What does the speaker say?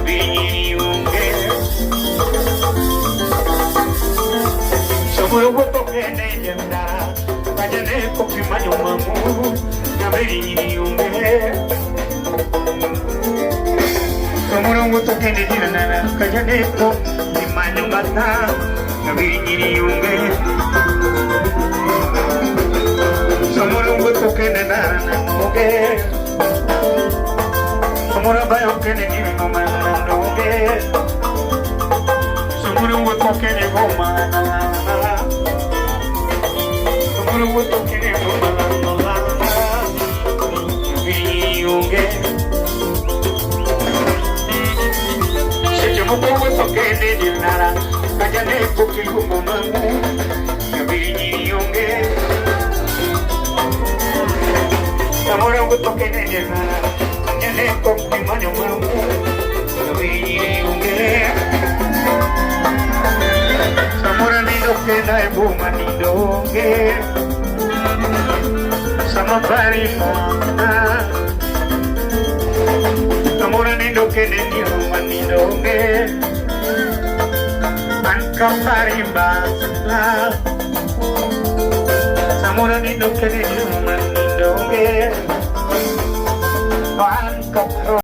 Binyiri onge. Samoro wuotho kende e ndara, kajane kokimanyo mamu, Binyiri onge. Samoro wuotho kende e ndara, kajane kokimanyo mata, Binyiri onge. Samoro wuotho kende ndara onge. Samoro bayo kende ni mana onge. Samoro wuotho kende goma. Samoro wuotho kende goma. Binyiri onge. Seche moko wuotho kende e ndara, kajane kokiluongo mamu, Binyiri onge. Samoro wuotho kende e ndara, kajane kokimanyo mamu, Binyiri onge. Samoro nindo kenda e boma nindo onge. Sama pari mona. Samoro nindo kende e boma nindo onge. An kapari mbasna. Samoro nindo kende e